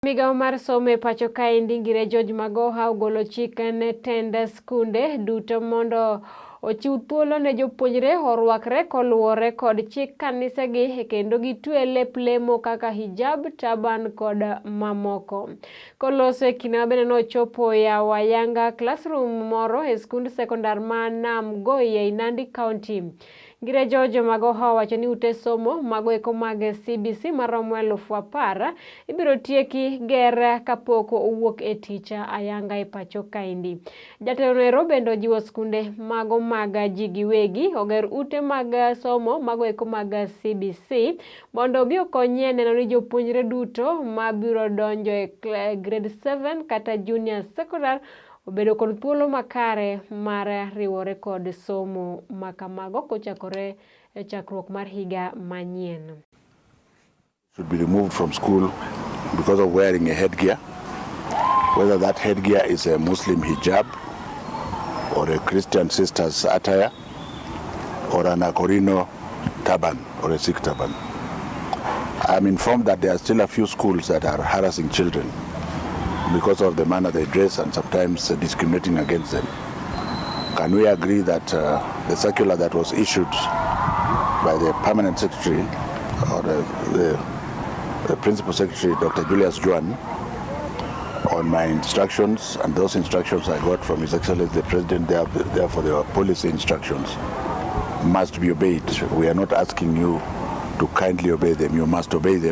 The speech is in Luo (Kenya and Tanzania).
Migawo mar somo e pacho kaendi Ngire George Magoha ogolo chik ne tend skunde duto mondo ochiw thuolo ne jopuonjre orwakre koluwore kod chik kanisegi kendo gitwe lep lemo kaka hijab, turban kod mamoko. Koloso e kinde ma bende nochopo yawo ayanga classroom moro e skund sekondar ma Namgoi ei Nandi County. Ngire George Magoha owacho ni ute somo mago eko mag CBC maromo 10,000 ibiro tieki ger kapok owuok e tich ayanga e pacho kaendi. Jatelo ero bende ojiwo skunde mago mag ji giwegi oger ute mag somo mago eko mag CBC mondo obi okonyie neno ni jopuonjre duto mabiro donjo e grade 7 kata junior secondary obedo kod thuolo makare mar riwore kod somo makamago kochakore e chakruok mar higa manyien. Should be removed from school because of wearing a headgear, whether that headgear is a Muslim hijab or a Christian sister's attire or an Akorino turban or a Sikh turban. I'm informed that there are still a few schools that are harassing children because of the manner they dress and sometimes discriminating against them. Can we agree that the circular that was issued by the permanent secretary or the principal secretary, Dr. Julius Jwan, on my instructions, and those instructions I got from His Excellency the President, therefore they were policy instructions, must be obeyed. We are not asking you to kindly obey them, you must obey them.